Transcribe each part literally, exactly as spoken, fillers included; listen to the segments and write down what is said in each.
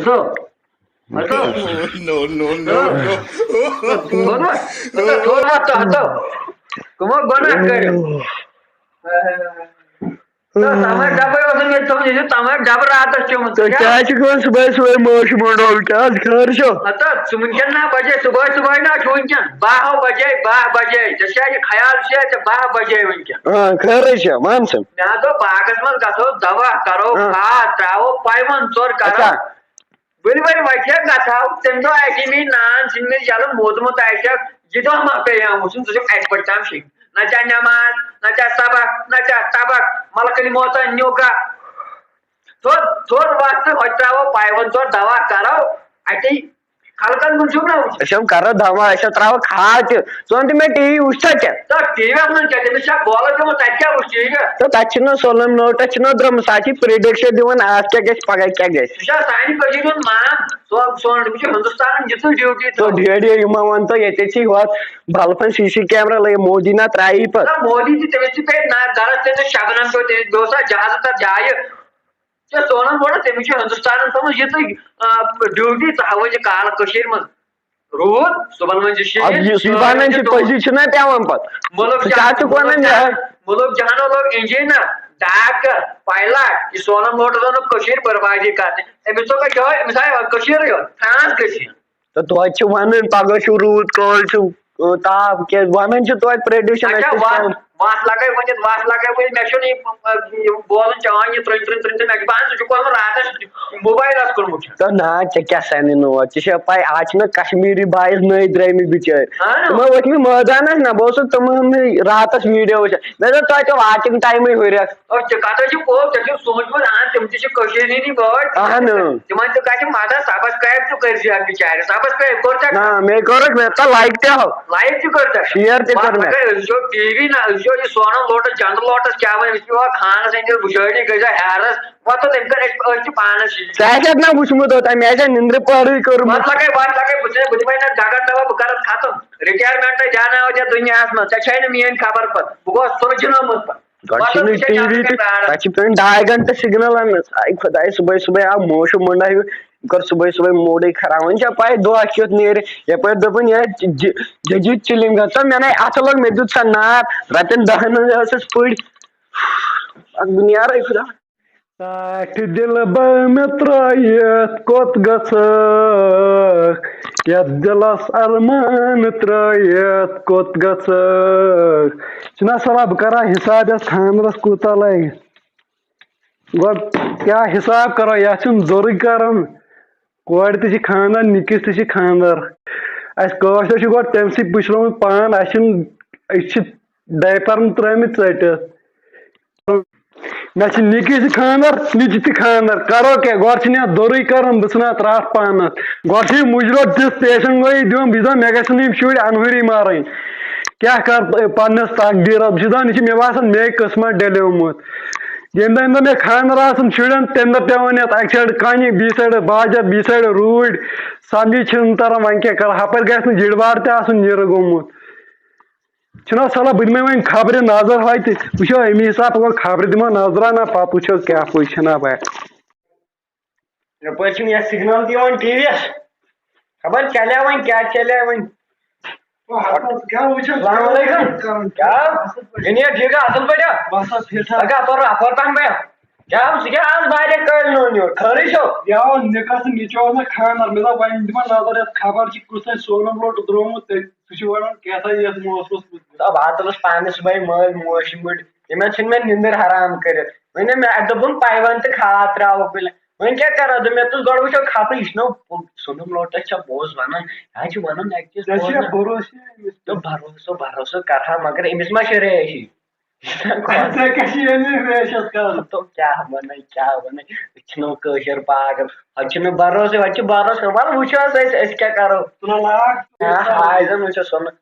ہتو، ہتو۔ No, no, no, no. کوٚروا؟ ہتو، تھوڑا ہتو، ہتو۔ کٕمو گۄناہ کٔرِو؟ تہٕ تَمے ڈبے اوسُم ییٚتہِ تھوٚمُت، یہِ چھُ تَمے ڈبہٕ راتَس چوٚمُت۔ تُہۍ کیٛاہ؟ کیٛاہ چھِ کَران صُبحٲے صُبحٲے موشہِ مۄنٛڈ اولہٕ؟ کیٛاہ حظ خٲر چھو؟ ہتو، ژٕ وٕنکٮ۪ن نا بجے، صُبحٲے صُبحٲے نا چھُ وٕنکٮ۪ن باہ بجے، باہ بجے۔ ژےٚ چھا یہِ خیال چھُیا ژےٚ باہ بجے وٕنکٮ۪ن؟ آ، خٲرٕے چھےٚ، وَن سا۔ مےٚ ہا دوٚپ باغس منٛز گژھو، دوا کرو، آ۔ کھاد ترٛاوو، پاے ون ژور کرو۔ اچھا۔ ؤلۍ ؤلۍ وَتہِ ہا گژھو، تَمہِ دۄہ آسہِ ہے مےٚ نان سٕنٛدِ منٛز یَلہٕ موتمُت آسہِ ہا، یہِ دۄہ ما پیٚیہِ ہا وٕچھُن، ژٕ چھُکھ اَکہِ بَجہِ تام شیٚنگہِ۔ نہ ژےٚ نٮ۪ماز، نہ ژےٚ سبق، نہ ژےٚ طبق، ملکٕلۍ موتن نیوٗکھا۔ تھوٚد، تھوٚد وَتھ تہٕ ہۄتہِ ترٛاوو پایوَن ژور دوا کرو، اَتے خلقن کُن چھُکھ نہ وٕچھان۔ أسۍ ہم کرو دوا، أسۍ ہم ترٛاوو کھاد تہِ۔ ژٕ وَن تہٕ مےٚ، ٹی وی وٕچھتھا ژےٚ؟ تہٕ ٹی وی یَس منٛز کیٛاہ، تٔمِس چھا بولہٕ پیوٚمُت، تَتہِ کیٛاہ وٕچھ ٹی وی یَس؟ تہٕ تَتہِ چھُنہ سولم لوٹس چھُنہ درٛامُت، سُہ ہا چھِ prediction دِوان، آز کیٛاہ گژھِ، پگاہ کیٛاہ گژھِ۔ سُہ چھا سانہِ کٔشیٖرِ ہُنٛد مان؟ سون، سون، یہِ چھُ ہِندُستانَن دِژٕن ڈیوٹی تہٕ تھٲومٕژ۔ ڈیڈی یِمو وَن تہٕ ییٚتہِ چھِ یوت بلفن سی سی کیمرہ لٲگِتھ، مودی نہ ترٛایی پتہٕ۔ نہ، مودی تہِ، تٔمِس تہِ پیٚیہِ نہ، غرض تٔمِس شبنم پیوٚو، تٔمِس پیوٚو سا جہازٕ تَتھ جایہِ۔ ژےٚ سونم ووٚنُتھ، تٔمِس چھُ ہِندُستانَن تھٲومٕژ یِژٕے، آ، ڈیوٹی، ژٕ ہاوَے یہِ کالہٕ کٔشیٖرِ منٛز۔ روٗد، صُبحن وۄنۍ چھِ شیٖن، اَدٕ یُس یہِ صٲبۍ وَنان چھِ چھِ دۄہَس۔ پٔزی چھِنہ پٮ۪وان پَتہٕ۔ مُلک ژٕ کیٛاہ جہان، چھُکھ وَنان مُلک یہِ؟ جہان، مُلک جہانو لوگ اِنجیٖنر، ڈاکٹر، پایلٹ، یہِ سونم لوٹس آو نہٕ کٔشیٖر بربادی کرنہِ۔ أمِس توٚگ یِہوٚے، أمِس آیہِ کٔشیٖرٕے یوت، فرٛانٛس گٔژھِتھ۔ تہٕ توتہِ چھِ وَنان، پَگاہ چھُ روٗد، کٲلۍ چھُ، ٲ، تاپھ، کیٛاہ وَنان چھِ توتہِ prediction اچھا، اَسہِ چھِ وَتھ، کَم۔ وَتھ لَگے ؤنِتھ، وَتھ لَگے ؤنِتھ، مےٚ چھُنہٕ یہِ، یہِ بوزُن چٲنۍ یہِ ترٛنۍ ترٛنۍ ترٛنۍ ترٛنۍ، مےٚ چھُ باسان ژٕ چھُکھ کوٚرمُت راتَس موبایلَس کوٚرمُت چھُ۔ تہٕ نہ، ژےٚ کیٛاہ سَنہِ نہٕ وۄنۍ؟ ژےٚ چھےٚ پَے، آز چھِنہ کشمیٖری boys نٔوۍ درٛٲمٕتۍ بِچٲرۍ۔ اَہَن۔ تِم ٲسۍ ؤتھمٕتۍ مٲدانَس نہ، بہٕ اوسُس تِمَن راتَس video وٕچھان۔ مےٚ دوٚپ، توتہِ walking timeٕے ہُریٚکھ۔ أسۍ چھِ کَتھ، أسۍ چھِ پوٚز، ژےٚ چھُکھ سونٛچمُت، اَہَن، تِم تہِ چھِ کٔشیٖرِ ہِنٛدی بٲے۔ اَہَن۔ تِمَن تہِ گژھِ مَدد، subscribe تہِ کٔرۍ زِ اَتھ بِچارِ، subscribe کوٚر ژےٚ؟ نہ، مےٚ کوٚرُکھ، مےٚ کوٚر like تہِ ہو۔ Like تہِ کٔر ژےٚ؟ Share تہِ کوٚر مےٚ۔ مگر أسۍ وٕچھو ٹی وی نہ، أسۍ وٕچھو یہِ سونم لوٹس، چندٕ لوٹس کیٛاہ وَنہِ، أسۍ چھِ یِوان خانَس أنٛدِس وٕچھٲڑی گٔے سۄ حیرس، وۄنۍ تہٕ تٔمۍ کٔر اَسہِ، أسۍ چھِ پانَس یہِ۔ ژےٚ آسہِ اَتھ نہ وٕچھمُت اوتام، مےٚ آسہِ ہا نِندرِ پٲرٕے کٔرمٕژ۔ وَتھ لَگے، وَتھ لَگے، بہٕ چھُسے، بہٕ دِمے نہ ڈَگَر دَوا، بہٕ کَرَتھ ختم، retirement دیٛاوناوَتھ یَتھ دُنیاہَس منٛز، ژےٚ چھے نہٕ میٛٲنۍ خبر پَتہٕ، بہٕ گوس ژھوٚرجہِ نومُت پَتہٕ۔ گۄڈٕ چھُنہٕ ٹی وی تہِ، تَتہِ چھِ پٮ۪وان ڈاے گھنٹہٕ signal اَننَس۔ آے خۄداے، صُبحٲے صُبحٲے آو موشہٕ مۄنٛڈا ہیوٗ، یہِ کٔر صُبحٲے صُبحٲے موڈٕے خراب۔ وۄنۍ چھا پَے دۄہ کیُتھ نیرِ؟ یَپٲرۍ دوٚپُن، یہِ جِ-، جِ-، جدید چِلِنٛگ گژھِ۔ مےٚ نَے اَتھٕ لوٚگ، مےٚ دیُت سا نار، رۄپیَن دَہَن ہٕنٛز ٲسٕس پٔڑۍ۔ اَکھ بہٕ نیرَے خۄدا۔ ٹاٹھۍ دِلہٕ بہٕ مےٚ ترٛٲیِتھ کوٚت گژھکھ؟ یَتھ دِلَس اَرمان ترٛٲیِتھ کوٚت گژھکھ؟ چھُنہ سَوال، بہٕ کَرٕ ہا حِساب یَتھ خانٛدرَس کوٗتاہ لَگہِ۔ گۄڈٕ کیٛاہ حِساب کَرو؟ یَتھ چھُنہٕ زورُے کَرُن۔ کورِ تہِ چھِ خانٛدر، نِکِس تہِ چھِ خانٛدر۔ اَسہِ کٲشرٮ۪و چھُ گۄڈٕ تٔمۍ سٕے پُشرومُت پان، اَسہِ چھِنہٕ، أسۍ چھِ diaper ترٛٲومٕتۍ ژٔٹِتھ۔ مےٚ چھِ نِکِس تہِ خانٛدر، نِچہِ تہِ خانٛدر، کَرو کیٛاہ؟ گۄڈٕ چھِنہٕ یَتھ دورٕے کَرُن، بہٕ ژھٕنہٕ اَتھ ترٛٹھ پانَس۔ گۄڈٕ چھِ یہِ مُجروت دِژ پیشن گویی دِوان، بہٕ چھُس دَپان، مےٚ گژھن نہٕ یِم شُرۍ اَنہُرۍ مارٕنۍ۔ کیٛاہ کَرٕ پنٛنِس تقدیٖرَس؟ بہٕ چھُس دَپان، یہِ چھِ مےٚ باسان مے قٕسمت ڈلیومُت۔ ییٚمہِ دۄہ، ییٚمہِ دۄہ مےٚ خانٛدر آسان شُرٮ۪ن، تَمہِ دۄہ پٮ۪وان یَتھ اَکہِ side کَنہِ، بیٚیہِ side باجَر، بیٚیہِ side روٗڑۍ۔ سَمجھی چھِنہٕ تَران وۄنۍ کیٛاہ کَرٕ، ہَپٲرۍ گژھِ نہٕ یِڑ وار تہِ آسُن یِرٕ گوٚمُت۔ چھُنہ سہلہ، بہٕ دِمَے وۄنۍ خبرِ نظر ہۄتہِ، وٕچھو اَمی حساب پَکو، خبرِ دِمو نظرا نہ، پَتہٕ وٕچھو کیٛاہ پُے چھُنہ پَے۔ یَپٲرۍ چھُنہٕ یَتھ signal تہِ یِوان ٹی وی یَس۔ خبر چَلیا وۄنۍ، کیٛاہ چَلیا وۄنۍ۔ السلام علیکم۔ کیٛاہ؟ جُنید، ٹھیٖک چھا؟ اَصٕل پٲٹھۍ چھا؟ بَس حظ، ٹھیٖک ٹھاک۔ لگا اَپٲرۍ، اَپٲرۍ پَہَم بیا۔ کیٛاہ حظ، ژٕ کیٛاہ آز واریاہ کٲلۍ نوٚو نیوٗر؟ خٲرٕے چھو؟ یہِ آو نِکَس تہٕ نِچوَس مےٚ خانٛدر۔ مےٚ دوٚپ، وۄنۍ دِمَن نظر یَتھ خبر چھِ کُس اَسہِ سونم لوٹُس درٛامُت، تہٕ سُہ چھُ وَنان کیٛاہ سا یَتھ موسمَس منٛز۔ دَپ، اَتھ اوس پانَس صُبحٲے مٲلۍ موج مٔڑۍ، یِمَن ژھٕنۍ مےٚ نِندٕر حرام کٔرِتھ۔ وۄنۍ مےٚ اَتہِ دوٚپُن، پایوَن تہٕ کھاد ترٛاوَکھ بٕلہِ۔ وۄنۍ کیٛاہ کَرو؟ دوٚپ مےٚ، تُل گۄڈٕ وٕچھو خبرٕ، یہِ چھُنہ سونم لوٹَس چھا بوز وَنان، یہِ حظ چھِ وَنان اَتہِ کِس ژےٚ چھُیا بوزنَس۔ بروسہٕ أمِس پٮ۪ٹھ؟ تہٕ بروسہٕ، بروسہٕ کَرٕ ہا، مگر أمِس ما چھِ ریش یہِ؟ ژےٚ کیٛاہ چھِ ییٚمہِ ریشَس کَرُن؟ تو کیٛاہ وَنَے، کیٛاہ وَنَے؟ أسۍ چھِنہٕ کٲشِر پاگل، اَتھ چھِنہٕ بروسہٕ، اَتھ چھِ بروسہٕ۔ وَلہٕ وٕچھو حظ أسۍ، أسۍ کیٛاہ کَرو؟ ژٕ نہ لاگ۔ آ، ہاے زَن وٕچھو سۄنہٕ۔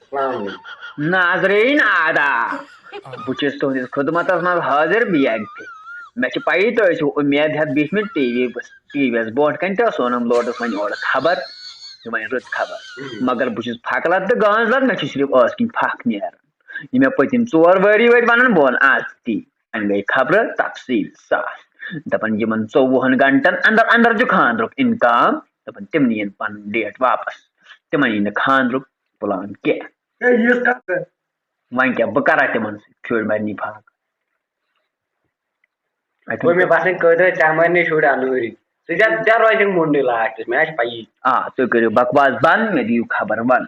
السلام علیکم۔ ناظرین آداب، بہٕ چھُس تُہنٛدِس خدمتس منٛز حٲضِر بیگ تہِ۔ مےٚ چھِ پَیی تُہۍ ٲسِو اُمید ہٮ۪تھ بِہِتھ مٕتۍ ٹی وی، ٹی وی یَس برونٛٹھ کَنہِ تہٕ سونم لوٹس وۄنۍ اورٕ خبر، یہِ وۄنۍ رٕژ خبر۔ مگر بہٕ چھُس پھکہٕ لد تہٕ گانٛز لد، مےٚ چھُ صرف ٲس کِنۍ پھکھ نیران۔ یہِ مےٚ پٔتِم ژور ؤری وٲتۍ وَنان، بہٕ وَنہٕ آز تی۔ وۄنۍ گٔے خبرٕ تفصیٖل سان۔ دَپان یِمَن ژوٚوُہَن گھنٹَن اندر اندر چھُ خانٛدرُک امکان، دَپان تِم نِیَن پَنُن ڈیٹ واپَس، تِمَن یی نہٕ خانٛدرُک پلان کینٛہہ۔ ہے، یِژھ کَتھ کَر۔ وۄنۍ کیٛاہ، بہٕ کَرا تِمَن سۭتۍ؟ شُرۍ مَرنی فاقہٕ۔ اَتہِ وۄنۍ مےٚ باسان، کۭتیٛاہ ژےٚ مَرنٕے شُرۍ اَنوٗری۔ ژٕ ژےٚ، ژےٚ روزِ مُنڈٕے لاسٹَس، مےٚ چھِ پَیی۔ آ، تُہۍ کٔرِو بکواس بنٛد، مےٚ دِیِو خبر وَن۔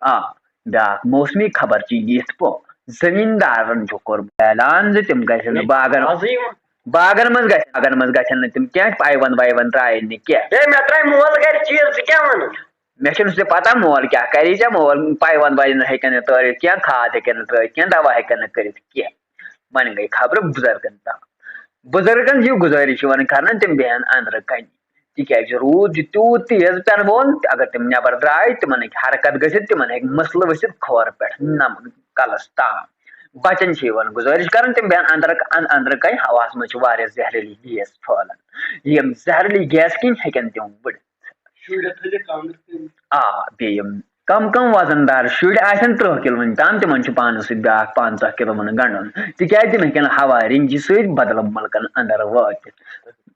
آ، بیٛاکھ موسمی خبر چھِ یِتھ پٲٹھۍ، زٔمیٖندارَن چھُ کوٚرمُت اعلان زِ تِم گژھن نہٕ باغَن، آزٕے یِوان۔ باغَن منٛز گژھن، باغَن منٛز گژھن نہٕ تِم کینٛہہ، پایوَنٛد وایوَنٛد ترٛایِن نہٕ کینٛہہ۔ ہے، مےٚ ترٛایہِ مول گَرِ چیٖز، ژٕ کیٛاہ وَنان؟ مےٚ چھُنہٕ سُہ پَتہ مول کیٛاہ کَری ژےٚ، مول پایوَنٛد وایوَنٛد ہیٚکن نہٕ ترٛٲوِتھ کینٛہہ، کھاد ہیٚکن نہٕ ترٛٲوِتھ کینٛہہ، دَوا ہیٚکن نہٕ کٔرِتھ کینٛہہ۔ وۄنۍ گٔے خبرٕ بُزرگن تام۔ بُزرگن چھِ یہِ گُزٲرِش یِوان کرنہٕ، تِم بیٚہن أنٛدرٕ کنہِ۔ تِکیازِ روٗد چھُ تیوٗت تیز پٮ۪نہٕ وول، اگر تِم نٮ۪بر درٛاے، تِمن ہیٚکہِ حرکت گٔژھِتھ، تِمن ہیٚکہِ مسلہٕ ؤسِتھ کھۄر پٮ۪ٹھ نمن کلس تام۔ بچن چھِ یِوان گُزٲرِش کرنہٕ، تِم بیٚہن أنٛدرٕ، ان-، أنٛدرٕ کنہِ۔ ہوہس منٛز چھِ واریاہ زہریلی گیس پھٔہلان۔ یِم زہریلی گیس کِنۍ ہیٚکن تِم ؤڑِتھ۔ شُرۍ تھٲیزِ کم۔ آ، بیٚیہِ یِم کم کم وزن دار شُرۍ آسن ترٕٛہ کِلوُن تام، تِمن چھُ پانس سۭتۍ بیٛاکھ پنٛژاہ کِلوُن گنٛڈُن، تِکیازِ تِم ہیٚکن ہوا رنجہِ سۭتۍ بدلن مُلکن اندر وٲتِتھ۔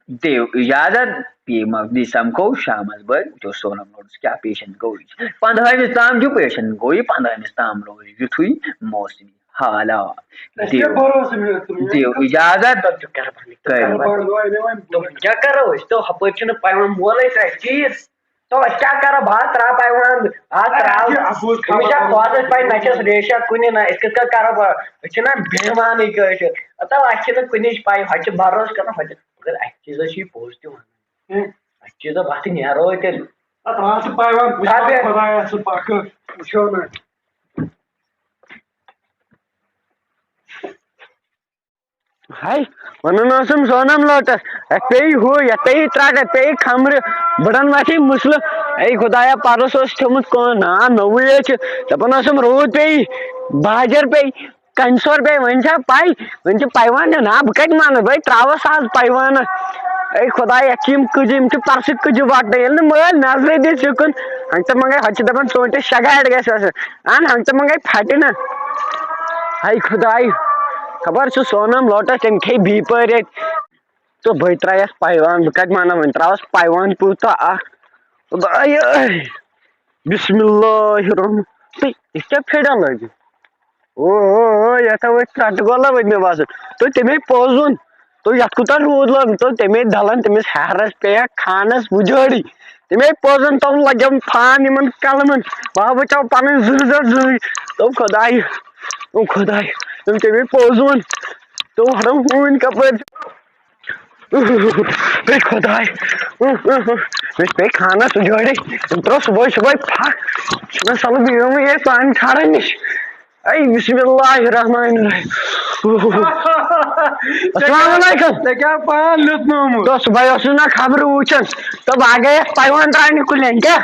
دِیِو اجازت، بیٚیہِ ما-، بیٚیہِ سمکھو شامس بٲگۍ، وٕچھو سونم لوڈس کیٛاہ پیشن گویی۔ پندہٲمِس تام چھُ پیشن گویی، پندہٲمِس تام روزِ یُتھُے موسمی حالات۔ اَسہِ دِیِو، کیٛاہ بھروسہٕ مےٚ تُہۍ؟ دِیِو اجازت، تۄہہِ چھُو کیٛاہ پَنٕنۍ کَران؟ کَرٕ بَنٛد وۄنۍ مےٚ وۄنۍ۔ دوٚپُن، کیٛاہ کَرو أسۍ؟ تو ہُپٲرۍ چھُنہٕ پَیوان مولٕے ترٛایہِ چیٖز۔ تو أسۍ کیٛاہ کَرو؟ بہٕ ہا ترٛاو پَیوان، بہٕ ہا اَدٕ ترٛاو۔ اَسہِ چھِ اَصٕل أمِس چھا خبر۔ کھوژَس پَے، نہ چھَس ریشا کُنہِ، نہ أسۍ کِتھ کٔنۍ کَرو پَے؟ أسۍ چھِنہ بیٚہوانٕے کٲشِر۔ ہَتو اَسہِ چھِنہٕ کُنِچ پَے، ہۄتہِ چھِ بَروسہٕ کَران، ہۄتہِ، مگر اَسہِ چیٖزَس چھِ یہِ پوٚز تہِ وَنان۔ ہُم۔ اَسہِ چیٖزو پَتہٕ نیرو تیٚلہِ۔ اَتھ راتھ چھِ پَیوان، وٕچھو اَدٕ۔ خۄدایا سُہ پَکہٕ، وٕچھو نہ۔ ہاے، وَنان اوسُم سونم لوٹس، اَتھ پیٚیہِ ہُہ، یَتھ پیٚیہِ ترٛٹھ، اَتھ پیٚیہِ کھمرٕ، بٕڈن وَتھِ مُسلہٕ۔ اے خۄدایا، پَرُس اوس تھوٚمُت کٲنٛسہِ ناو نوٚوُے یوت چھُ۔ دَپان اوسُم روٗد پیٚیہِ، باجر پیٚیہِ، کَنہِ سور پیٚیہِ، وۄنۍ چھا پَے؟ وۄنۍ چھِ پَیوانہٕ، نہ، بہٕ کَتہِ مانہٕ، بہٕ ترٛاوَس آز پَیوانہٕ۔ اے خۄدایا، یَتھ چھِ یِم کٔجہِ، یِم چھِ پَرسٕکۍ کٔجہِ وَٹنہٕ، ییٚلہِ نہٕ مٲلۍ نظرے دِژ یِکُن، ہنٛگتہٕ منٛگَے، ہۄتہِ چھِ دَپان ژوٗنٛٹھِس شےٚ گاڑِ گژھِ آسُن۔ اہن ہنٛگتہٕ منٛگے پھٹہِ نہ۔ ہاے خداے، خبر چھُ سونم لوٹس تٔمۍ کھیٚیہِ بی پٲرۍ اَتہِ۔ تہٕ بہٕ ترٛایَس پایوان، بہٕ کَتہِ مانہٕ وۄنۍ ترٛاوَس پایوان پوٗتاہ اَکھ۔ خدایہِ، بسم اللہ الرحمن۔ تہٕ یہِ کیٛاہ پھِران لٲگِتھ؟ او، او، او، یَتھ ہا ؤتھۍ ترٛٹہٕ گۄلہ ؤتھۍ مےٚ باسان۔ تہٕ تٔمۍ ہے پوٚز ووٚن۔ تو یَتھ کوٗتاہ روٗد لوگ، تو تَمے ڈَلان تٔمِس ہیٚہرَس پیٚیہِ ہا خانَس وُجٲڑی۔ تَمے پوٚزَن تِم لَگٮ۪م فان یِمَن قلمَن۔ بہٕ ہا بَچاو پَنٕنۍ زُو زَر زُوٕے۔ تو خۄداے، تو خۄداے، تٔمۍ تَمے پوٚز ووٚن۔ تو ہَڑو ہوٗنۍ کَپٲرۍ۔ ہے خۄداے۔ مےٚ پیٚیہِ خانَس وُجٲڑی۔ تٔمۍ ترٛوو صُبحٲے صُبحٲے پھَکھ۔ نہ سَلہٕ بیٚیہِ یِمَے یہِ پانہٕ ژھانٛڈان نِش۔ اے بسم اللہ الرحمن الرحیم۔ السلام علیکم۔ ژےٚ کیٛاہ پان لیوٚتنومُت؟ دوست بھائی اوسُس نہ خبرٕ وٕچھان۔ تہٕ بہٕ گٔیَس پَیوان ترٛاونہِ کُلٮ۪ن کیٛاہ؟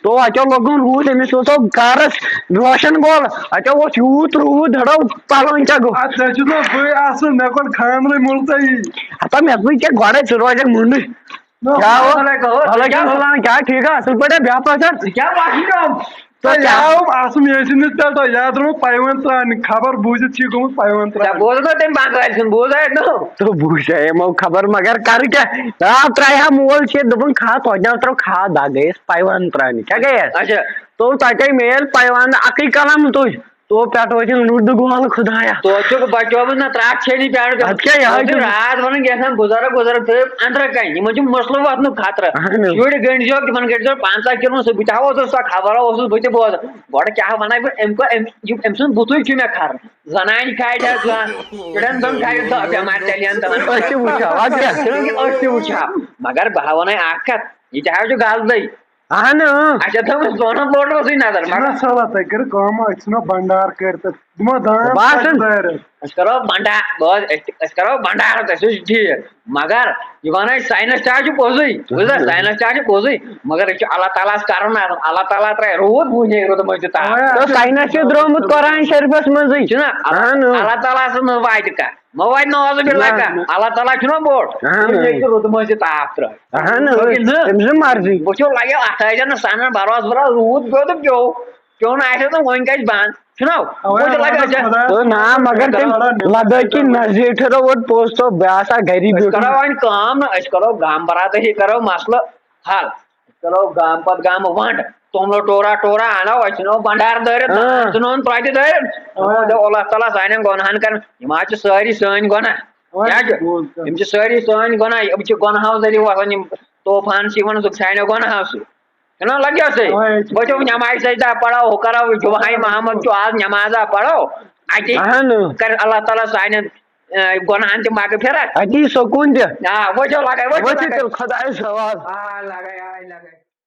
تو اَتیو لوٚگُن روٗد، أمِس ووٚتھو گَرَس روشَن گول۔ اَتیو اوس یوٗت روٗد، ہَڑو پَلوَن کیٛاہ گوٚو؟ اَدٕ ژےٚ چھُس نہ بٕے آسان، مےٚ کوٚر خانٛدرٕے مُلتوی۔ ہَتا مےٚ دوٚپُے ژےٚ گۄڈَے، ژٕ روزَکھ مُنڈٕے۔ کیٛاہ ہو؟ وعلیکم السلام۔ وعلیکم السلام۔ کیٛاہ ٹھیٖک ہا؟ اَصٕل پٲٹھۍ ہا؟ بیٚہہ پَتھَر۔ ژٕ کیٛاہ وَتھ چھُکھ؟ تہٕ کیٛاہ؟ یہِ آوُم آسُم ییٚتہِ نِس پٮ۪ٹھ، یَتھ درٛامُت پَیوَن ترٛاونہِ، خبر بوٗزِتھ چھُ یہِ گوٚمُت پَیوَن ژےٚ ترٛاونہِ۔ بوٗز نہ تٔمۍ بنگالۍ سُنٛد، بوٗز ہے نہٕ؟ تہٕ بوٗز ہے یِمو خبر، مگر کَرٕ کیٛاہ؟ آب ترٛایہِ ہا مول چھِ، دوٚپُن کھا، توتہِ نہ ترٛٲو کھاد، دَگ گٔیَس پَیوَن ترٛاونہِ۔ کیٛاہ گٔیَس؟ اچھا۔ تو تَتے مےٚ ییٚلہِ پَیوَن اَکٕے قلم تُج، تو پٮ۪ٹھ وٲتِم لُڈ گول خۄدایا۔ توتہِ چھُکھ بچومُت نہ ترٛٹھ چھیٚنی پٮ۪ٹھ۔ اَدٕ کیٛاہ، یِہوٚے توتہِ چھُ۔ راتھ وَنان کیٛاہ تام بُزرگ، بُزرگ تھٲیِو أنٛدرٕ کَنہِ۔ یِمَن چھُ مسلہٕ وۄتھنُک خطرٕ۔ اَہَن حظ۔ شُرۍ گٔنٛڈۍ زیوکھ، تِمَن کٔرۍ زیو پنٛژاہ کِلوُن سُہ۔ بہٕ تہِ ہا اوسُس سۄ خبر، اوسُس بہٕ تہِ بوزان۔ گۄڈٕ کیٛاہ وَنَے بہٕ، أمۍ کۄ-، أمۍ، یہِ، أمۍ سُنٛد بُتھُے چھُ مےٚ کھَران۔ زَنانہِ کھالہِ ہا زَن، شُرٮ۪ن دۄن کھالہِ دَہ بٮ۪مارِ تَلہِ ہَن تِمَن۔ أسۍ تہِ وٕچھو، اَدٕ کیٛاہ؟ أسۍ تہِ وٕچھو۔ مگر بہٕ ہا وَنَے اَکھ کَتھ، یہِ تہِ ہا چھُ غلطٕے۔ اہن، اۭں۔ اچھا، تھٲوٕس دۄنن لوٹن اوسُے نظر، مگر چھُنہ سہلٕے، تُہۍ کٔرِو کٲم، أسۍ ژھٕنو بھنڈار کٔرِتھ، أسۍ دِمو دان باسان۔ پتہٕ دٲرِتھ۔ أسۍ کرو بھنڈار، بہٕ حظ، أسۍ، أسۍ کرو بھنڈار، تۄہہِ سۭتۍ چھُ ٹھیٖک، مگر یہِ وَنان أسۍ ساینس تہِ حظ چھُ پوٚزُے، بوٗزتھا؟ اہن۔ ساینس تہِ حظ چھُ پوٚزُے، مگر أسۍ چھِ اللہ تعالیٰ ہس کرُن آسان، اللہ تعالیٰ ترٛایہِ روٗد، وُنہِ ہیٚکہِ روٗدٕ مٔنٛزۍ تہِ تاپھ۔ اَوا۔ تو ساینس چھُ درٛامُت قرآن شریفس منٛزٕے۔ چھُنہ؟ اللہ، اہن، اۭں۔ اللہ تعالیٰ ہس منٛز واتہِ کانٛہہ۔ مہ واتہِ نعوذ باللہ نہ، کانٛہہ۔ نہ۔ اللہ تعالیٰ چھُنہ بوٚڑ۔ اہن۔ سُہ ہیٚکہِ روٗدٕ مٔنٛزۍ تہِ تاپھ ترٛٲوِتھ۔ اہن۔ نہ۔ تٔمۍ سٕنٛز مرضی۔ وٕچھِو، لگیو اَتھ ٲسۍ زَن نہٕ سَنان بروسہٕ بروسہٕ روٗد پیوٚو تہٕ پیوٚو۔ کیوں نہٕ آسہِ نہٕ وۄنۍ کَتہِ بنٛد؟ چھُنہ؟ اَوَے وۄنۍ چھُ وَنان لگان خۄدایَس ژےٚ۔ تہٕ نا، مگر تٔمۍ لدٲخی نظرِ ٹھٔہرٲو اوٚت پوٚز تو بہٕ آسہٕ ہا گری أسۍ بیوٗٹھمُت۔ کرو وۄنۍ کٲم نہ، أسۍ کرو گام برادری کرو مسلہٕ حل۔ أسۍ کرو گامہٕ پتہٕ گامہٕ ونٛڈ، توٚملہٕ ٹورا ٹورا انو، أسۍ ژھٕنو بنڈار دٲرِتھ، اۭں۔ دان ژھٕنو ترٛۄتہِ دٲرِتھ۔ اۭں۔ دپو اللہ تعالیٰ سانٮ۪ن گۄنہن کرن، یِم حظ چھِ سٲری سٲنۍ گۄناہ۔ اَوَے کیٛاہ چھُ؟ بوز کَتھ۔ یِم چھِ سٲری سٲنۍ گۄناہ، یِم چھِ گۄنہو ذٔریعہٕ وۄتھان، یِم طوفان چھِ یِوان سانیو گۄنہو سۭتۍ۔ چھُنہ لگیو سۭتۍ؟ اَوَے چھُ۔ وٕچھو نمازِ سجدہ پرو، ہُہ کرو، یہِ چھُ وہاے محمد چھُ آز نمازا پرو۔ اتی اہن۔ کرِ اللہ تعالیٰ سانٮ۪ن، اے، گۄنہن تہِ مغفرت۔ اتی سکوٗن تہِ۔ آ، وٕچھو لگے، وٕچھو وۄتھ لگے۔ تیٚلہِ خۄدایَس حوالہٕ۔ آ، لگے، آ، لگے۔